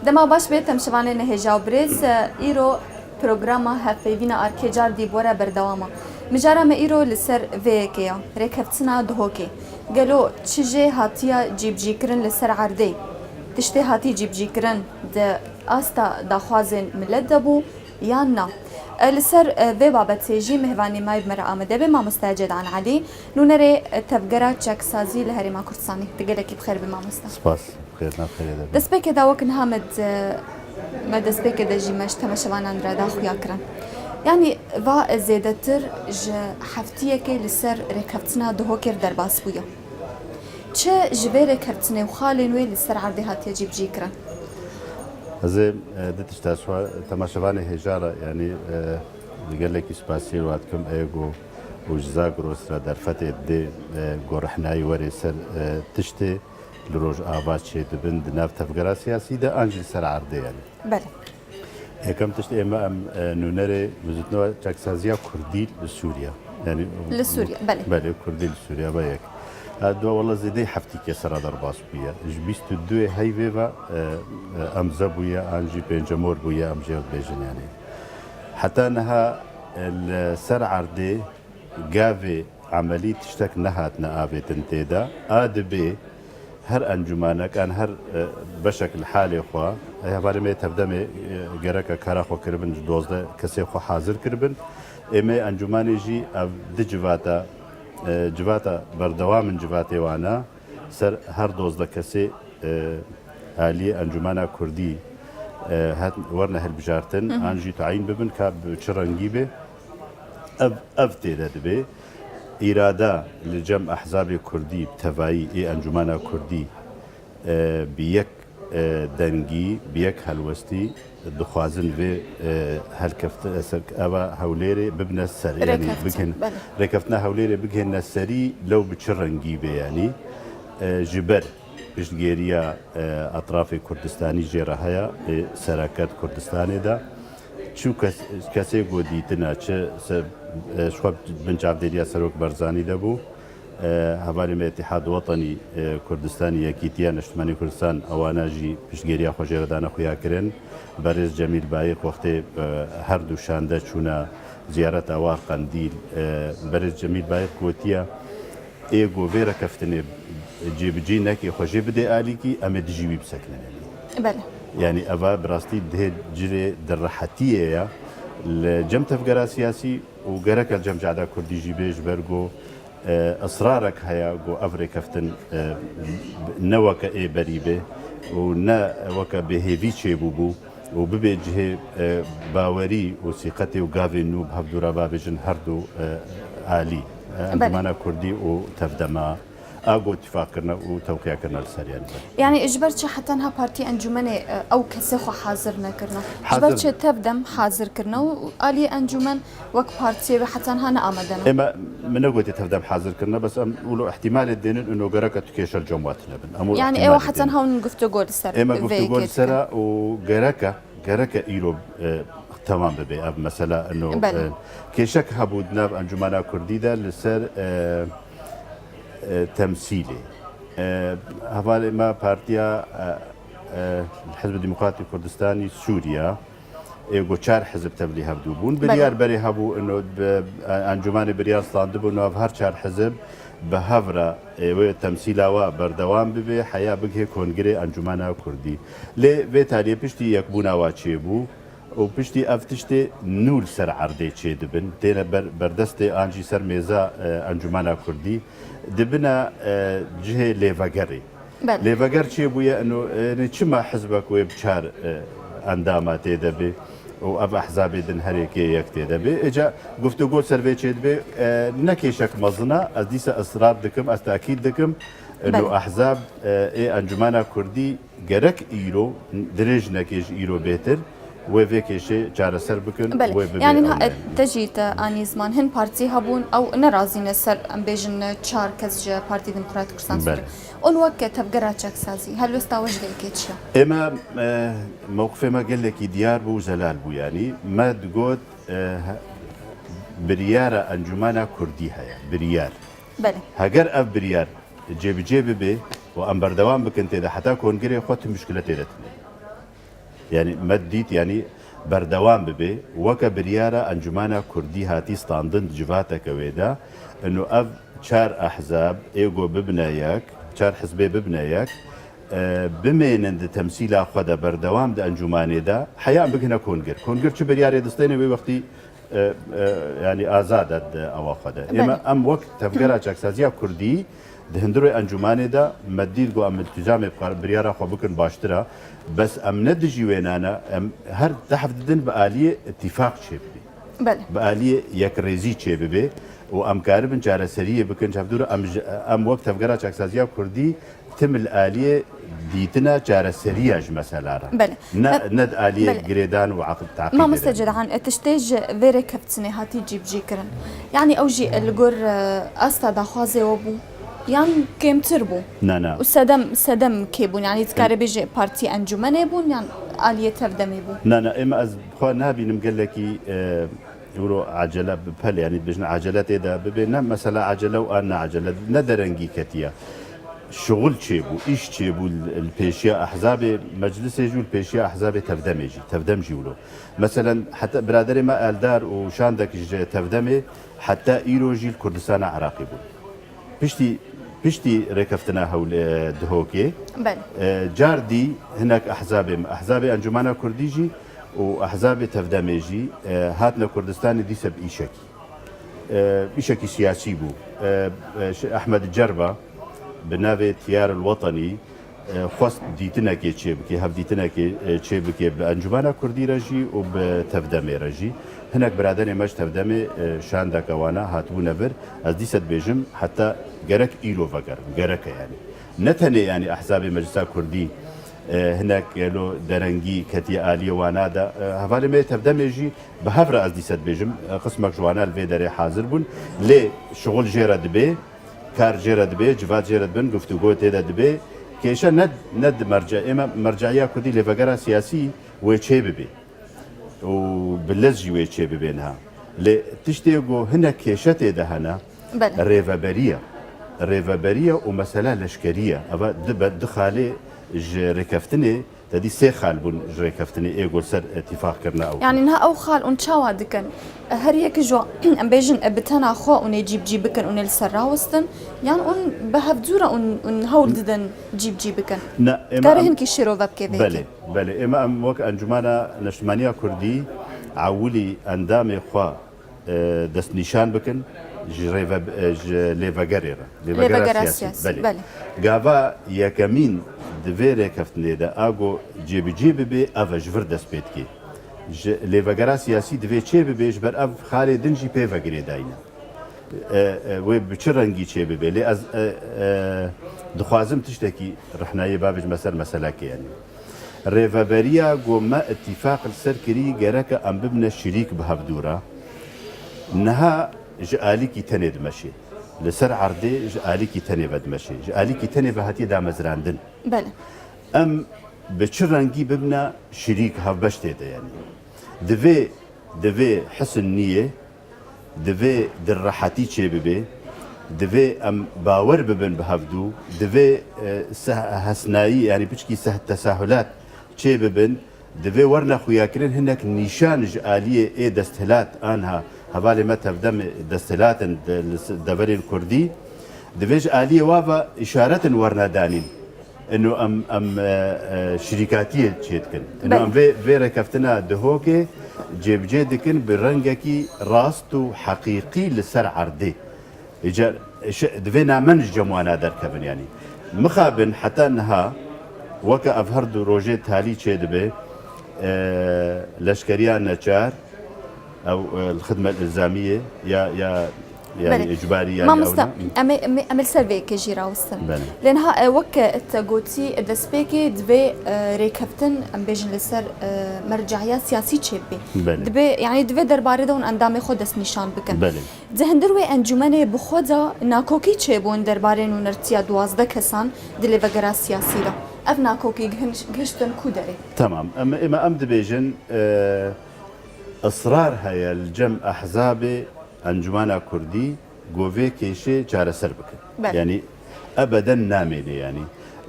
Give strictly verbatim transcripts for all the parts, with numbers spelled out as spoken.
Dema baş bê, temşivanê nehêja û birêz, îro programa hevpeyvîna Arkêcar dî bi we re berdewam e. Mijara me îro li ser vê yekê ya, rêkeftina Duhokê. Gelo çi jê hatiye cîbicîkirin li ser erdê? Tiştê hatî cîbicîkirin di asta daxwazên milet de bû yan na? E, li ser, e, vê babetê jî mêvanê me yê bi me re amade be mamoste Cedan Elî, nûnerê, e, Tevgera Çeksazî li Herêma Kurdistanê. Tu gelekî bi xêr bî mamoste. Spas. Xêr, nav xêrê de be. Destpêkê de wek niha me di, me destpêkê de jî me ji temaşevanan re da xuya kirin. Yanî va zêdetir ji heftiyekê li ser rêkeftina Duhokê re derbas bûye. Çi ji vê rêkeftinê û xalên wê li ser erdê hatiye cîbicî kirin? Ez ê, e, du tişta swa-, temaşevanê hêja re, yanî, e, gelekî spasiyê wa dikim, ê ku û ji Zagros re derfetê dê, e, ku rihnayî werê ser, e, tiştê li Rojava çêdibin di nav tevgera siyasî de an jî li ser erdê, yanî. Belê. Yekem tişt ê me em, e, nûnerê bizûtnewa çaksaziya Kurdî li Sûriye. Yanî Li Sûriye, belê. Belê, Kurdî li Sûriye ve yek. E, dua wela zêdeyî heftîkê sera derbas bûye. Ji bîst û duyê heyvê ve, e, e, emze bûye, an jî pêncemor bûye, em jê bêjin yanî. Heta niha, e, li ser erdê gavê emelî tiştek nehatine avêtin tê de. A dibê her encûmanek an her, e, beşek li halê xwe, e, hevalê me tevdemê, e, gereke kara xwe kiribin, ji dozdeh kesê xwe hazir kiribin. Ê me encûmanê jî ev di civata, e, civata berdewam in civatê wana ser her dozdeh kesê, e, aliyê Encûmena Kurdî, e, hat, werine hilbijartin, Hı hı. an jî tayîn bibin ka bi çi rengî be. Ev, ev tê de dibe. Îrada li cem ehzabê Kurdî, bi tevayî ê Encûmena Kurdî, e, bi yek, e, dengî, bi yek helwestî dixwazin vê, e, helkefti-, ser-, eva Hewlêrê bibine ser, yanî Rêkeftin, bigihên-, belê. rêkeftina Hewlêrê bigihêne serî, lew bi çi rengî be, yanî, e, ji ber piştgêriya, e, etrafê Kurdistanî jê re heye, ê sereket Kurdistanê de. Çi kes-, kesê ku dîtina, çi se-, e, ji xwe bin çavdêriya Serok Barzanî de bû, e, hevalê me Îtîhad Wetenî, e, Kurdistanî, Yekîtiya Neştimanî Kurdistan, ewana jî piştgêriya xwe jê re dane xuya kirin. Berêz Cemîl Bayik wextê, e, her du şande çûne ziyareta wa Qendîl, e, Berêz Cemîl Bayik gotiye, ê ku vê rêkeftinê cêbicî neke, xwe jê bidê alîkî, em ê dijî wî bisekinin. Belê. Yanî eva bi rastî dihê cirê di rehetiyê ye li cem tevgera siyasî û gereke li cem cihada kurdî jî bê, ji ber ku, e, israrek heye ku ev rêkeftin, e, ne weke ê berî be û ne weke bêhêvî çêbûbû. û bibê cihê, e, bawerî û sîqetê û gavên nû bi hevdû re bavêjin her du, e, alî, e, Belê. Encûmena Kurdî û Tevdema, a ku îtîfaq kirine û tewqiya kirine li ser, yanî. Yanî ji ber çi heta niha partî encûmenê, e, ew kesê xwe hazir nekirine? Ji ber Hazir çi Tevdem hazir kirine û aliyê encûmen wek partiyê wê heta niha neamade ne? Ê me, min negotiye Tevdem hazir kirine, bes em wilo ihtimalê dênin û gereke tu kêşe li cem we tune bin. Em wilo Yanî ihtimalê êwa heta dênin. niha hûn guftûgo li ser Ê me vê guftûgo yekê li ser dikin? e û gereke, gereke îro, e, temam bibe ev mesela. Ino, Belê. e, kêşek hebû di nav Encûmena Kurdî de li ser, e, e, temsîlê. E, hevalê me partiya, e, e, Hizb Demokratî Kurdistanî Sûriye, ê ku çar hizb tevlî hevdû bûn. Belê. Biryar berê hebû, ino bi, e, encûmanê biryar standibû, ino ev her çar hizb bi hev re, ê, wê temsîla wa berdewam bibe, heya bigihê Kongirê Encûmena Kurdî. Lê vê taliyê piştî yekbûna wa çêbû û piştî ev tiştê nû li ser erdê çêdibin, têne ber-, berdestê an jî ser mêza, e, Encûmena Kurdî, dibine, e, cihê lêvegerê. Belê. Lêveger çêbûye, ino, e, çima hizbek wê bi çar, e, endama tê de bê û ev ehzabê din her yekê yek tê de bê? Êca guftûgo ser vê çêdibe, e, ne kêşek mezin e, ez dîsa israr dikim, ez tekîd dikim, ino Belê. ehzab, e, ê Encûmena Kurdî gerek îro, dirêj neke ji îro bêtir, wê vê kêşê çareser bikin, Belê. wê bibe Yanî niha online. e, te jî te anî ziman, hin partî hebûn, ew nerazî ne ser, em bêjin, çar kes ji Partî Demokratîk Kurdistan Belê. Sûriyê. Hûn wek tevgera çeksazî, helwesta we ji vê yekê çi ye? Ê me, e, mewqifê me gelekî diyar bû û zelal bû, yanî me digot, e, he-, biryara Encûmena Kurdî heye, biryar. Belê. Heger ev biryar cêbicê bibe û em berdewam bikin tê de heta kongirê xwe, tu muşkile tê de tune. Yanî me dît, yanî berdewam bibe. Weke biryara Encûmena Kurdî hatî standin di civateke wê de, ino ev çar ehzab ê go bibine yek, çar hizbê bibine yek, e, bimênin di temsîla xwe de, berdewam di encûmanê de, heya em bigihine kongir. Kongir çi biryarê distêne wê wextî, e, e, yanî azad e di awa xwe de. Ême Belê. Em wek tevgera çaksaziya Kurdî di hundirê encûmanê de me dît ku em iltîcamê bixwe-, biryara xwe bikin baştir e. Bes em ne dijî wênan e, em her dehf didin bi aliyê îtîfaq çêbibe. Belê. Bi aliyê yekrêzî çêbibe û em karibin çareseriyê bikin ji hevdû re. Em ji, em wek tevgera çaksaziya Kurdî tim li aliyê dîtina çareseriya ji mesela re. Belê. Ne, E, ne di aliyê belê. Girêdan û aqib taqîbê Mamoste de. Ceyhan, e, tiştê ji vê rêkeftinê hatî cîbicî kirin. Yanî ew jî, e, li gor, e, asta daxwazê we bû? Yan kêmtir bû? Na, na. Û sedem, sedem kê bûn? Yanî dikare bêje partî encûmenê bûn yan aliyê tevdemê bû? Na, na, ême ez xwe nabînim gelekî, e, wiro acele bi pel, yanî dibêjin acele tê de bibe. Ne mesela acele û an ne acele, ne derengî ketiye. Şixul çêbû, îş çêbû li, li pêşiya ehzabê meclisê jî û li pêşiya ehzabê tevdemê jî. Tevdem jî wilo. Meselen heta biraderê me Eldar û Şandek ji tevdemê heta îro jî li Kurdistana Iraqê bûn. Piştî, piştî rêkeftina hewl, e, Dihokê, Belê. E, car dî hinek ehzabê me, ehzabê Encûmena Kurdî jî û ehzabê tevdemê jî, e, hatine Kurdistanê dîse bi îşekî. E, îşekî siyasî bû. E, e, şi-, Ehmed Cerba bi navê Tiyar el Wetenî, e, xwest dîtinekê çêbike, hevdîtinekê, e, çêbike bi Encûmena Kurdî re jî û bi Tevdemê re jî. Hinek biraderê me ji Tevdemê, e, şandeke wana hatibûne vir. Ez dîse dibêjim, heta gerek îro vegerin, gerek e yanî. Ne tenê yanî ehzabê Meclisa Kurdî, e, hinek gelo derengî ketiye aliyê wana de. E, hevalê me yê Tevdemê jî bi hev re ez dîse dibêjim, e, qismek ji wana li vê derê hazir bûn. Lê şixul jê re dibe, kar jê re dibe, civat jê re dibin, guftûgo tê de dibe. Kêşe ne, ne di merce-, ême merceya Kurdî lêvegera siyasî wê çê bibe. Û bi lez jî wê çê bibe niha. Lê tiştê ku hinek kêşe tê de hene, Belê. Rêveberiye. Rêveberiye û mesela leşkeriye. Eva di be-, di xalê ji rêkeftinê, te dî sê xal bûn ji rêkeftinê ê ku ser îtîfaq kirine ew. Yanî niha ew xal hûn çawa dikin? Her yek ji wan, em bêjin, bi tena xwe hûn ê cîbicî bikin, hûn ê li ser rawestin, yan hûn bi hevdû re hûn, hûn hewl didin cîbicî bikin? Ne, ême Kare em hinkî şêrove bike vê Belê, yekê? Belê. Ême em wek Encûmena Neştimaniya Kurdî ewilî endamê xwe, e, destnîşan bikin ji rêve-, e, ji lêvegerê re. Lêvegera Lêvegera siyasî, siyasî, belê. Belê. Gava yekemîn di vê rêkeftinê de ago cêbicî bibe, ev e ji vir dest pê dike. Ji lêvegera siyasî divê çê bibe, ji ber ev xalê din jî pê ve girêdayî ne. E, e, wê bi çi rengî çê bibe? Lê ez, e, e, dixwazim tiştekî rihnayê bavêjime ser meselekê, yanî. Rêveberiya ku me îtîfaq li ser kirî, gereke em bibine şirîk bi hevdû re. Niha ji alîkî tenê dimeşê. Li ser erdê ji alîkî tenê ve dimeşê. Ji alîkî tenê ve hatiye damezrandin. Belê. Em bi çi rengî bibine şirîk, hevbeş tê de, yanî. Divê, divê hisin niyê, divê di rehetî çêbibe, divê em bawer bibin bi hevdû, divê, e, seh-, hesnayî, yanî piçkî seh-, tesahulat çêbibin, divê werine xuyakirin hinek nîşan ji aliyê ê desthilat, anha hevalê me Tevdemê desthilat in di, li s-, deverên Kurdî, divê ji aliyê wa ve îşaretin werine danîn. Ino em, em, e, e, şirîkatiyê çêdikin. Ino Belê. Em vê, vê rêkeftina Dihokê cêbicê dikin bi rengekî rast û heqîqî li ser erdê. Îcar, şi-, divê namen ji cem wana derkevin, yanî. Mixabin heta niha, weke ev her du rojê talî çêdibe, e, leşkeriya neçar, ew, e, li xidmet ilzamiyê ya, ya, yanî Belê. Îcbarî, yanî Mamosta, ew ne? Em ê, em ê, em ê li ser vê yekê jî rawestin. Belê. Lê niha, e, wek te gotî, destpêkê divê, e, rêkeftin, em bêjin, li ser, e, merceya siyasî çêbibe. Belê. Divê, yanî divê derbarê de hûn endamê xwe destnîşan bikin. Belê. Di hundir wê encûmenê bi xwe de nakokî çêbûn derbarê nûnertiya duwazdeh kesan di lêvegera siyasî de. Ev nakokî gihin-, gihiştin ku derê? Temam. Em, ême em dibêjin, e, israr heye li cem ehzabê Encûmena Kurdî Ku vê kêşê çareser bikin. Belê. Yanî ebeden namêne yanî.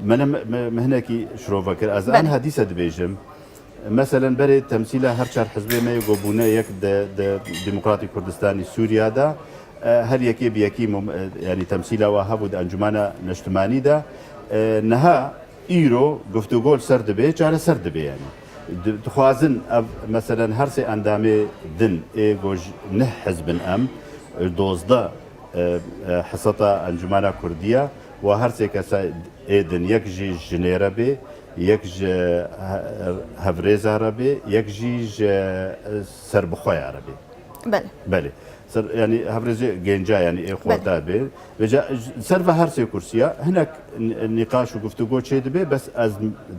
Me ne, me, me hinekî şirove kir. Ez Belê. Anha dîse dibêjim. Meselen berê temsîla her çar hizbê me yê ku bûne yek di, di Demokratî Kurdistanî Sûriya de, e, her yekê bi yekî mum-, e, yanî temsîla wa hebû di Encûmena Neştimanî de. E, niha Îro guftûgo li ser dibe, çareser dibe yanî. Di-, dixwazin ev, meselen, her sê endamê din ê ku ji neh hizb in em, dozdeh, e, e, heseta Encûmena Kurdî ye, wa her sê kesa ê din, yek jî ji jinê re bê, yek ji he-, hevrêza re bê, yek jî ji, e, serbixweya re bê. Belê. Belê. Ser, yanî hevrêzê genca, yanî ê Belê. Xorta bê. Vêca ser ve her sê kursiya hinek n-, nîqaş û guftûgo çê dibe, bes ez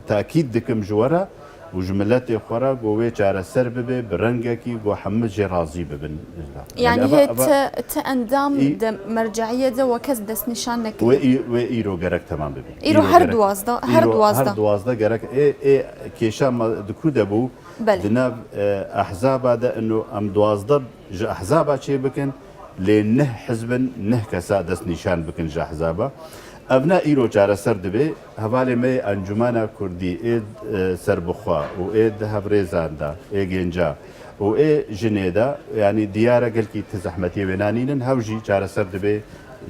takîd dikim ji we re û ji miletê xwe re ku wê çareser bibe, bi rengekî ku hemû jê razî bibin. Yanî Yanî eva, hê eva ti, ti endam Î- di merceiyê de we kes destnîşan nekiriye. Wê î-, wê îro gerek temam bibe. Îro Îro her gerek, duwazdeh, her îro duwazdeh. Her duwazdeh gerek. Ê, ê kêşa me di ku de bû? Belê. Di nav, e, ehzaba de ino em duwazdeh ji ehzaba çê bikin, lê neh hizb in, neh kesa destnîşan bikin ji ehzaba. Ev ne îro çareser dibe. Hevalê me yê Encûmena Kurdî ê, e, serbixwe û ê di hevrêzan de, ê genca û ê jinê de, yanî diyar e gelkî ti zehmetiyê wê nanînin, hew jî çareser dibe,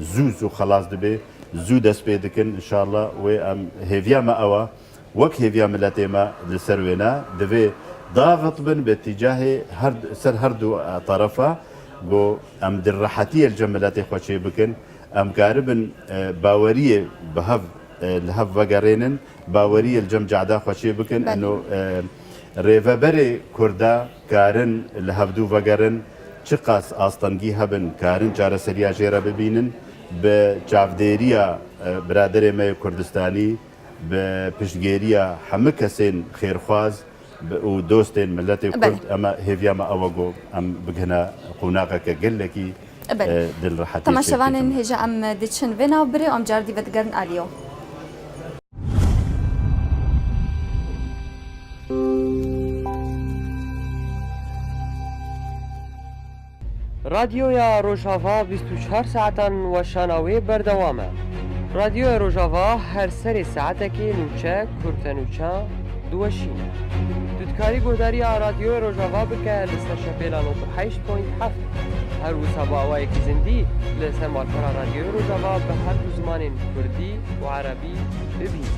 zû zû xelas dibe, zû dest pê dikin. Înşallah wê em hêviya me ew e. Wek hêviya miletê me li ser wêne, divê daxit bin bi tîcahê her, ser her du, e, terefa, ku em dilrehetiyê li cem miletê xwe çê bikin, em karibin, e, baweriyê bi hev, e, li hev vegerênin, baweriyê li cem cehda xwe çê bikin. Belê. Ino, e, rêveberê Kurda karin li hevdû vegerin, çiqas astengî hebin, karin çareseriya jê re bibînin, bi çavdêriya, e, biraderê me yê Kurdistanî, bi piştgêriya hemû kesên xêrxwaz bi, û dostên miletê Belê. Kurd, ema hêviya me ew e ku em bigihine qonaxeke gelekî, Belê. E, dilrehetiyê Temaşevanên çêbikin. Hêja em diçin vê navbirê û em car dî vedigerin alî we. Radyoya Rojava bîst û çar saetan weşana wê berdewam e. Radyoya Rojava her serê saetekê nûçe, kurte nûçe diweşîne. Tu dikarî guhdariya Radyoya Rojava bike li ser şepêla nod û heşt point heft. Her wisa bi awayekî zindî li ser malpera Radyoya Rojava bi her du zimanên kurdî û erebî bibînî.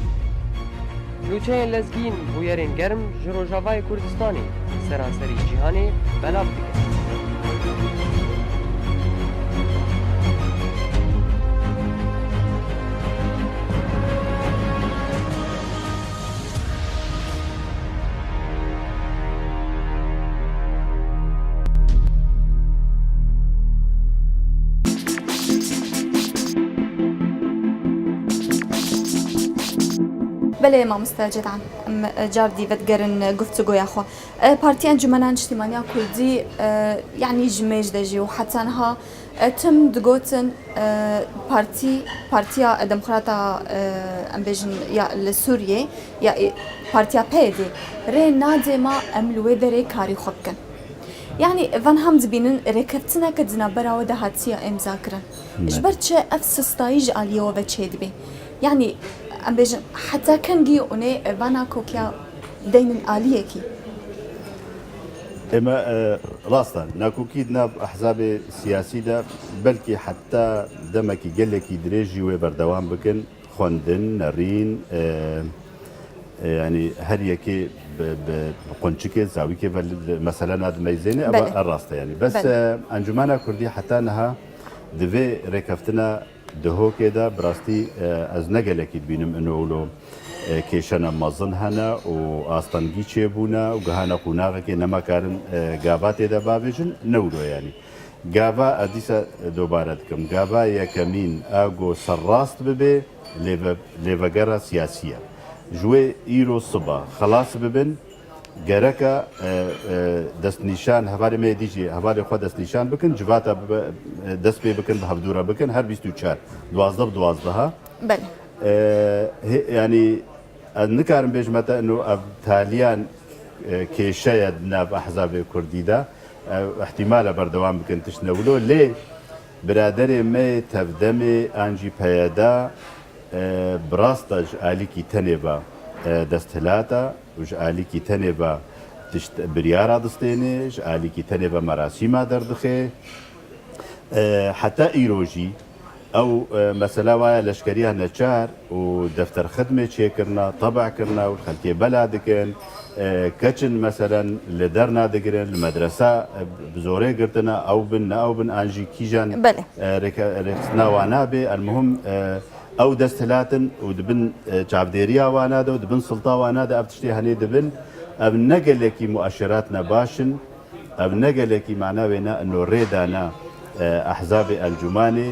Nûçeyên lezgîn bûyerên germ ji Rojavayê Kurdistanê seranserî cîhanê belav dikin. Belê mamoste Ceylan, em, e, car dî vedigerin, e, guftûgoya xwe. E, Partiya Encûmena Niştîmaniya Kurdî, e, yanî ji mêj de jî û heta niha, e, tim digotin, e, partî, Partiya Demokrata, e, em bêjin ya li Sûriyê, ya, e, Partiya P Y D rê nade ma em li wê derê karî xwe bikin. Yanî van ham dibînin rêkeftineke di navbera we de hatiye îmza kirin. Ji ber çi ev sistayî ji aliyê we ve çêdibê? Yanî em bêjin heta kengî hûn ê vana kokiya deynin aliyekî? Ême, e, rast e. Nakokî di nav ehzabê siyasî de belkî heta demekî gelekî dirêj jî wê berdewam bikin. Xwendin, nerîn, e, e, yanî her yekê bi, bi, bi qunçikê, zawîkê ve li, li, mesele nadimeyzêne, eva Belê. E rast e yanî. Bes, Belê. E, Encûmena Kurdî heta niha di vê rêkeftina Duhokê de bi rastî, e, ez ne gelekî dibînim ino wilo, e, kêşene mezin hene û astengî çêbûne û gihane qonaxekê nema karin, e, gava tê de bavêjin, ne wilo yanî. Gava, ez dîsa dobare dikim, gava yekemîn a ku serrast bibe, lêve-, lêvegera siyasî ye. Ji wê îro siba xelas bibin, gereka, e, e, destnîşan, hevalê me yê dî jî hevalê xwe destnîşan bikin, civata bibe, e, dest pê bikin, bi hevdû re bikin, her bîst û çar, duwazdeh bi duwazdeha. Belê. E, hê-, yanî, ez nikarim bêjime te, ino ev taliyan, e, kêşe ye di nav ehzabê kurdî de. Ew ihtimal e berdewam bikin tiştine wilo, lê Biraderê me yê tevdemê an jî peyeda, e, bi rasta ji alîkî tenê ve, e, desthilata û ji alîkî tenê ve tişt biryara distêne, ji alîkî tenê ve merasîma derdixe. E, heta îro jî ew, e, mesela waya leşkeriya neçar û defterxidmê çêkirina, tebe kirina û xelkê bela dikin, e, keç in meselen li derna digirin, li medresa, e, bi zorê girtina, ew bin, ne ew bin, an jî kîjan, Belê. e, rêke-, rêxistina wana bê. Elmuhim, e, ew dest hilatin û di bin, e, çavdêriya wana de û di bin silta wana de ev tiştê henê dibin. Ev ne gelekî muaşerat ne baş in. Ev ne gelekî mana wê ne ino rê dana, e, ehzabê encûmanê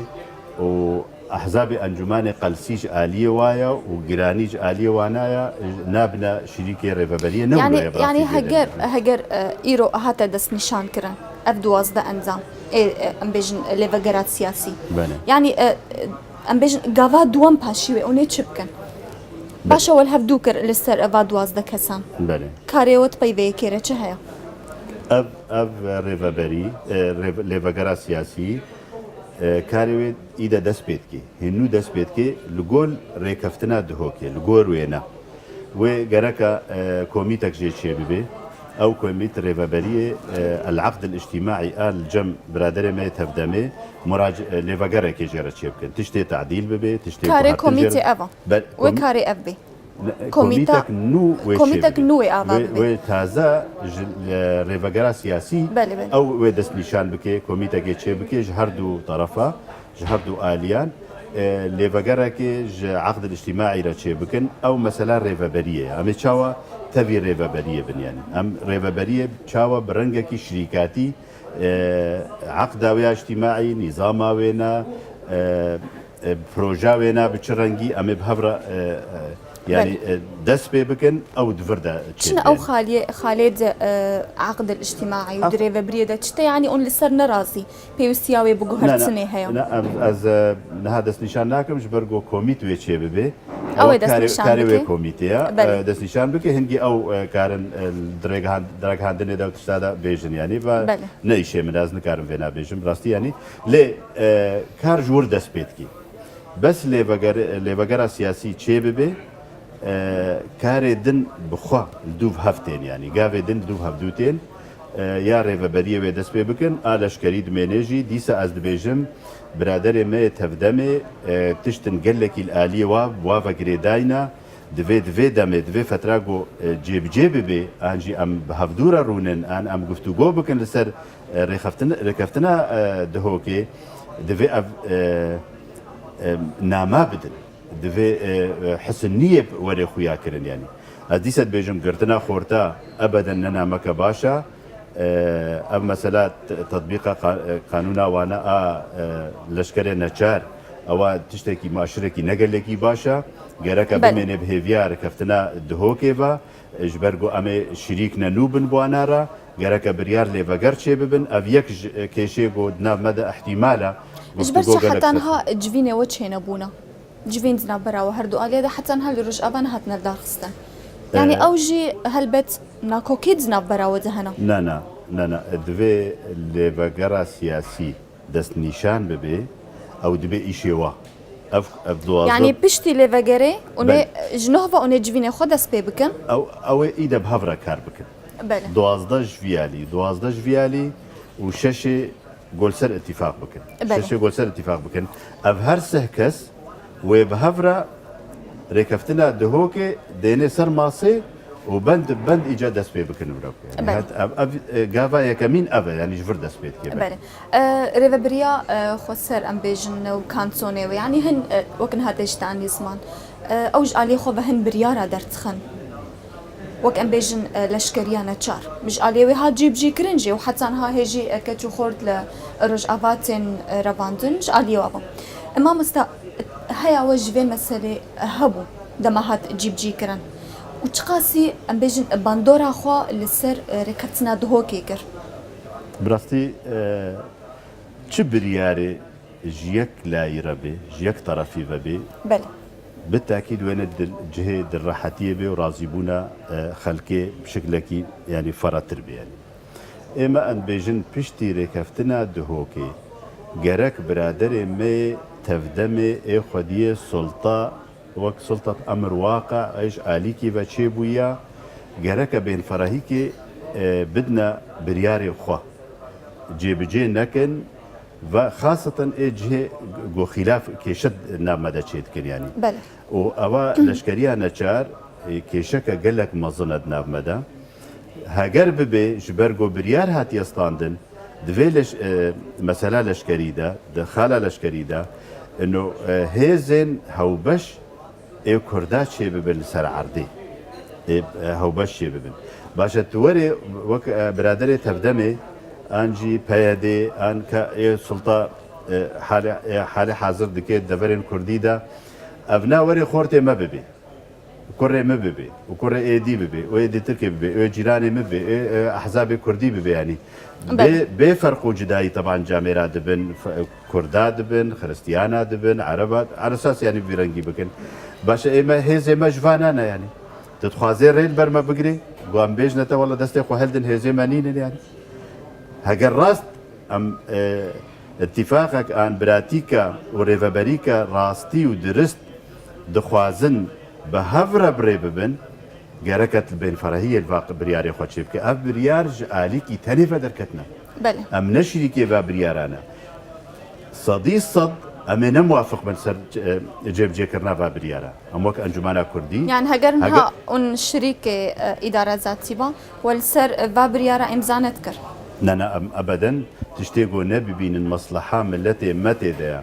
û ehzabê encûmanê qelsî ji aliyê wa ya û giranî ji aliyê wana ya, nabine şirîkê rêveberiyê ne Yani, wilo ye bi rastî yani jê heger, derê. Heger, e, îro hate destnîşan kirin, ev duwazdeh endam, ê, e, em bêjin lêvegera siyasî. Belê. Yani, e, e, em bêjin gava duwem paşî wê, hûn ê çi bikin? Belê. Paşa wel hevdû kir li ser eva duwazdeh kesan. Belê. Karê we di pey vê yekê re çi heye? Ev, ev rêveberî, e, rêve-, lêvegera siyasî, e, karê wê îde dest pê dikê. Hê nû dest pê dikê li gor rêkeftina Dihokê, li gor wê ne. Wê gereka, e, komîtek jê çêbibe. Ew komît rêveberiyê, e, El Aqd El Îctîmaî a li cem biraderê me yê tevdemê murac-, e, lêvegerekê jê re çêbikin. Tiştê tadîl bibe, tiştê Karê guhertin jê re komîtê ev a. Be-, Wê kom-, karê ev bê. Ne, Komîta-, komîtek nû wê komîtek çêbike. Nû wê ava Wê, bibe. Wê taze ji, e, rêvegera siyasî Belê, belê. Ew wê destnîşan bike, komîtekê çêbike ji her du terefa, ji her du aliyan, e, lêvegerekê ji Aqd El Îctîmaî re çêbikin. Ew mesela rêveberiyê ye. Em ê çawa tevî rêveberiyê bin yani? Em rêveberiyê çawa bi rengekî şirîkatî, e, aqda wê ya îctîmaî, nîzama wê ne, e, e, proja wê ne bi çi rengî, em ê bi hev re, e, e, yani, Belê. E, dest pê bikin, ew di vir de Çi ne çêdibên. Ew xaliyê, xalê di, e, aqd el îctîmaî û Ew di rêvebiriyê de çi te, yani hûn li ser nerazî, pêwistiya wê bi Ne, ne, guhertinê heye? Ne, em, ez, e, niha destnîşan nakim, ji ber ku komît wê çê bibe. Ew ê Ew karê, destnîşan karê wê bike? Komîtê ye. Belê. E, destnîşan bike, hingî ew, e, karin, e, di rêgihan-, di raghandinê de û tişta de bêjin, yani, ve Belê. Ne îşê min, ez nikarim vê nabêjim, bi rastî, yani. Lê, e, kar ji wir dest pê dikî. Bes lêveger-, lêvegera siyasî çê bibe, e, karê din bi xwe li dûv hev tên, yani, gavê din li dûv hevdû tên, e, ya rêveberiyê wê dest pê bikin, a leşkerî dimênê jî, dîsa ez dibêjim, biraderê me yê tevdemê, e, tiştin gelekî li aliyê wa, wa ve girêdayî ne, di vê, di vê demê, di vê fetra ku, e, cêbicê bibe, an jî em bi hevdû re rûnin, an em guftûgo bikin li ser, e, rêxeftin-, rêkeftina, e, Dihokê, divê ev, e, e, nama bidin. Divê, e, e, hisinniyê were xuya kirin, yani. Ez dîsa dibêjim, girtina xorta ebeden ne nameke baş e. E, ev mesela t-, tetbîqa qa-, e, qanûna wana a, e, leşkerê neçar, ewa tiştekî maşirekî ne gelekî baş e. Gereke Belê. Bimêne bi hêviya rêkeftina Dihokê ve, e, ji ber ku em ê şirîk ne nû bin bi wana re, gereke biryar lêveger çêbibin. Ev yek ji, e, kêşê ku di nav me de ihtimal e. Ji ber Guftûgo çi gelek heta sehf e. Niha civînê we çênebûne? Civîn di navbera we her du aliyê de heta niha li Rojava nehatine darxistin. Yani Ee, ew jî helbet nakokî di navbera we de hene. Na, na, na, na. Divê lêvegera siyasî destnîşan bibe, ew dibe îşê wa. Ev, ev duwazdeh Yani piştî lêvegerê hûn ê Bel- ji noh ve hûn ê civînê xwe dest pê bikin? Ew, ew ê îde bi hev re kar bikin. Belê. Duwazdeh ji vî alî, duwazdeh ji vî alî û şeşê Gol ser îtîfaq bikin. Belê. Şeşê gol ser îtîfaq bikin. Ev her seh kes wê bi hev re rêkeftina Dihokê dêne ser masê û bend bi bend îca dest pê bikin û re bikin. Yani Belê. het-, ev, ev, e, gava yekemîn ev e, yani ji vir dest pê dike. Belê. E, rêvebiriya, e, xweser em bêjin û kansonê wê, yani hin, e, wek niha tê ji te anî ziman. E, ew ji aliyê xwe ve hin biryara derdixin. Wek em bêjin, e, leşkeriya neçar. Ji aliyê wê hat cîbicîkirin jî û heta niha hê jî, e, keç û xort li Rojava tên, e, revandin ji aliyê we bû. E, mamosta, heya we ji vê meselê, e, hebû dema hat cîbicîkirin? Û çiqasî, em bêjin, bandora xwe li ser, e, rêkeftina Dihokê kir? Bi rastî, e, çi biryarê ji yek layî re bê, ji yek terefî ve bê, Belê. bi tekîd wêne dil, cihê dilrehetiyê bê û razîbûna, e, xelkê bi şiklekî, yanî, ferretir bê, yanî. Ê me em bêjin piştî rêkeftina Dihokê, Gerek biraderê me yê tevdemê ê xwediyê sulta wek sultat emir waqe ê ji alîkî ve çêbûya, gereke bênferahîkê, e, bidine biryarê xwe. Cêbicê nekin ve xaseten ê cihê ku xîlaf kêşe nav me de çêdikin yanî. Belê. Û ewa leşkeriya neçar, e, kêşeke gelek mezin e di nav me de. Heger bibe ji ber ku biryar hatiye standin, di vê leş-, e, mesela leşkerî de, di xala leşkerî de, ino, e, hêzên hewbeş ê Kurda çêbibin li ser erdê. Ê, e, hewbeş çêbibin. Baş e, tu werê wek, e, biraderê tevdemê, an jî P Y D, an ke ê sulta, e, hali, e, hali hazir dike deverên Kurdî de, ev na werê xortê me bibê. Kurê min bibe, û kurê êdî bibe, û êdî tirkê bibe, û cîranê min bibe, û, e, ehzabê kurdî bibe, yanî Belê. bê, bê ferq û cudayî teban camêra dibin, f-, kurda dibin, xiristiyana dibin, ereba, eresas yanî bi vî rengî bikin. Baş e, ê me, hêzê me ji vana ne yanî. Tu dixwazê rê li ber me bigirê, wan bêjne te wela destê xwe hildin hêzê me nînin yanî. Heger rast em, e, îtîfaqek an biratîka û rêveberîka rastî û dirist dixwazin bi hev re bi rê bibin, gereke tu bênferahiyê li va biryarê xwe çêbike. Ev biryar ji alîkî tenê ve derketine. Belê. Em ne şirîkê va biryara ne. Sedî sed em ê ne muwafiq bin ser, e, cêbicêkirina va biryara. Em wek Encûmena Kurdî, Yani heger heger niha un şirîkê, e, îdare zatî ba, we li ser, e, va biryara îmza nedikir. Ne, ne, em ebeden tiştê ku nebibînin mesleha miletê me tê de ye.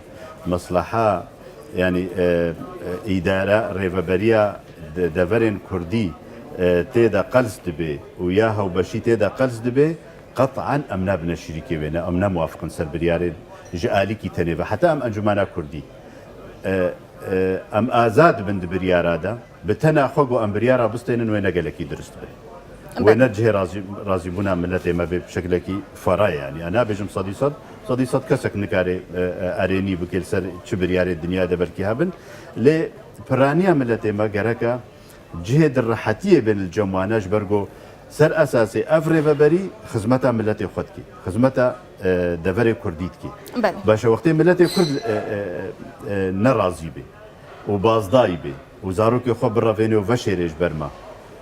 Mesleha, yanî, e, e, îdare, rêveberiya de-, deverên kurdî, e, tê de qels dibe û ya hewbeşî tê de qels dibe, qet'an em nabine şirîkê wê ne, em ne muwafiqin ser biryarên ji alîkî tenê ve. Heta em Encûmena Kurdî, e, e, em azad bin di biryara de, bi tena xwe ku em biryara bistênin wê ne gelekî dirist be. Wê Belê. ne cihê razî-, razîbûna miletê me bê bi şekilekî fara ye. Yanî, ez nabêjim sedî sed, sedî sed kesek nikare, e, e, erênî bike li ser çi biryarê dinya de belkî hebin. Lê piraniya miletê me gereke cihê di rehetiyê bên li cem wan e, ji ber ku ser esasê ev rêveberî xizmeta miletê xwe dike, xizmeta, e, deverê kurdî dike. Belê. Baş e, wextê miletê kurd, e, e, e, nerazî be û bazdayî be û zarokê xwe birevêne û veşêrê ji ber me,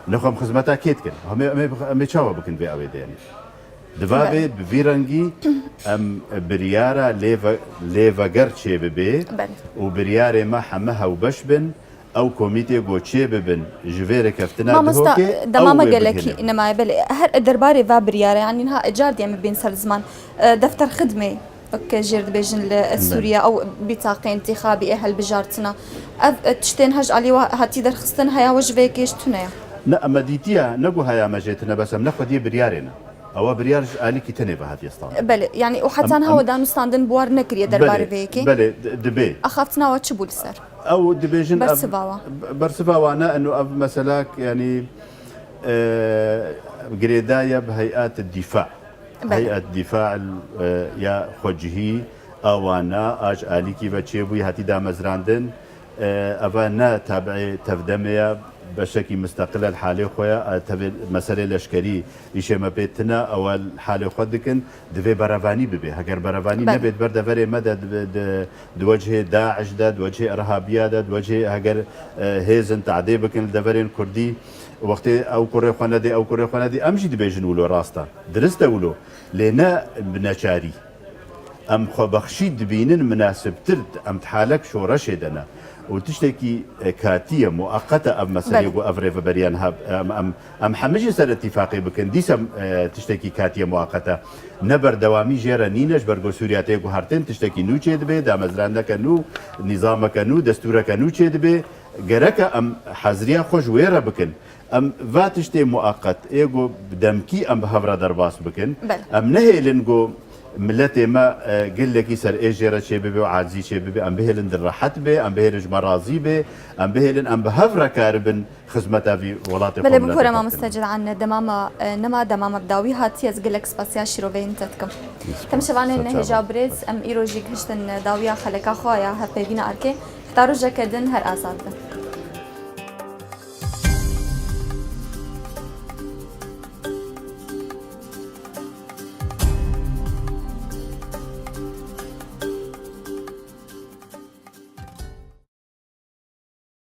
nexwe em xizmeta kê dikin? Em ê, em ê, em ê çawa bikin vê awê de yanî? Diva Belê. bê bi vî rengî em biryara lê ve-, lê veger çê bibe Belê. û biryarê me heme hewbeş bin, ew komîtê ku çê bibin ji vê rêkeftina Mamosta, dihokê, dema ew me wê gelekî bihêne. nemaye, belê, her derbarê va biryare, yanî niha car diye me bên ser ziman, e, defter xidmê, wek jêr dibêjin li, e, Belê. Sûriye, ew bîtaqê întîxabî ê helbijartina. Ev, e, tiştên hej alî we hatî derxistin, heya we ji vê yekê ji tune ye? Ne, em me dîtiye, ne ku heya me jê tune, bes em ne xwediyê biryarê ne. Ewa biryar ji alîkî tenê ve hatiye standin. Belê, yanî û heta Em, niha em we danûstandin bi war nekiriye derbarê Belê, vê yekê? belê, di-, dibê. Axaftina we çi bû li ser? Ew dibêjin ev Bersiva wa? b-, bersiva wana eno ev mesela, yanî, e, girêdaye bi heyet dîfa. Belê. Heyet dîfa, e, ya xwecihî, a wana, a ji alîkî ve çêbûyî hatî damezrandin. E, eva ne tabiê tevdemê ye, beşekî misteqil e li halê xwe ye. E, tevê meselê leşkerî îşê me pê tine, ew li halê xwe dikin. Divê berevanî bibe. Heger berevanî Belê. nebe di ber deverê me de, di, di, di wecihê DAIŞ de, di wecihê irhabiya de, di wecihê heger, e, hêzin tadê bikin li deverên kurdî, wextê ew kurê xwe nedê, ew kurê xwe nedê, em jî dibêjin wilo rast e. Dirist e wilo. Lê ne bi neçarî. Em xwebexşî dibînin minasibtir, em di halek şoreşê de ne. Û tiştekî, e, katî ye, mueqet e ev meselê Belê. ku ev rêveberiyan hab-, em, em, em hemî jî ser îtîfaqê bikin, dîsa, e, tiştekî katî ye, mueqet e. Ne berdewamî jê re nîne, ji ber ku Sûriya tê guhertin, tiştekî nû çê dibe, damezrandeke nû, nîzameke nû, destûreke nû çê dibe. Gereke em hezriya xwe ji wê re bikin. Em va tiştê mueqet ê ku bi demkî em bi hev re derbas bikin. Belê. Em nehêlin ku miletê me, e, gelekî ser êjê re çêbibe û acizî çêbibe. Em bihêlin di rehet bê, em bihêlin ji me razî bê, em bihêlin em bi hev re karibin xizmeta vî welatê xwe Belê, min miletê kore xwe mamoste bikin. Cilane, dema me, e, nema, dema me bi dawî hatiye, ez gelek spasiya şîroveyên te dikim. Spas. Temşevanên Ser çava. Hêja Birêz, em îro jî gihiştin dawiya xeleka xwe ya hevpeyvîna erkê. Heta rojeke din her azad bin.